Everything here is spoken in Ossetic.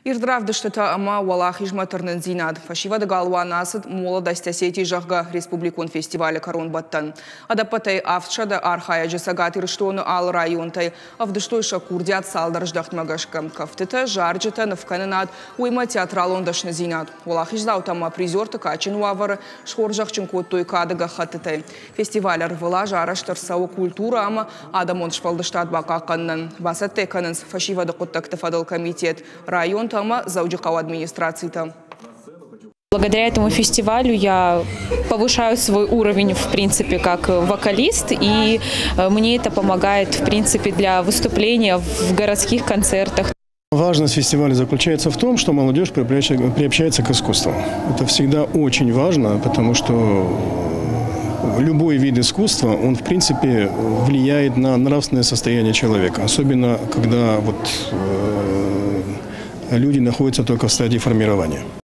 Ирд равдыстытӕ ӕмӕ уӕлахизмӕ тырнындзинад. Фӕсивӕды галуаны ацыд «Молодость Осетии», зӕгъгӕ, республикон фестивалы кӕронбӕттӕн. Ӕдӕппӕтӕй 700 архайӕджы Цӕгат Ирыстоны алы районтӕй ӕвдыстой сӕ курдиат цалдӕр здӕхтмӕ гӕсгӕ. Кӕфтытӕ, зарджытӕ, нывкӕнынад, уыимӕ театралон дӕсныдзинад. Уӕлахиздзаутӕ ӕмӕ призерты кадджын уавӕры схорзӕхджын кодтой кады гӕххӕттытӕй. Фестиваль ӕрвылаз арӕзт ӕрцӕуы культурӕ ӕмӕ адӕмон сфӕлдыстад бахъахъхъӕнынӕн. Бацӕттӕ кӕнынц фӕсивӕды хъуыддӕгты фӕдыл комитет, районтӕ ӕмӕ Дзӕуджыхъӕуы администрацитӕ. Благодаря этому фестивалю я повышаю свой уровень, в принципе, как вокалист, и мне это помогает, в принципе, для выступления в городских концертах. Важность фестиваля заключается в том, что молодежь приобщается к искусству. Это всегда очень важно, потому что любой вид искусства, он в принципе влияет на нравственное состояние человека. Особенно, когда вот люди находятся только в стадии формирования.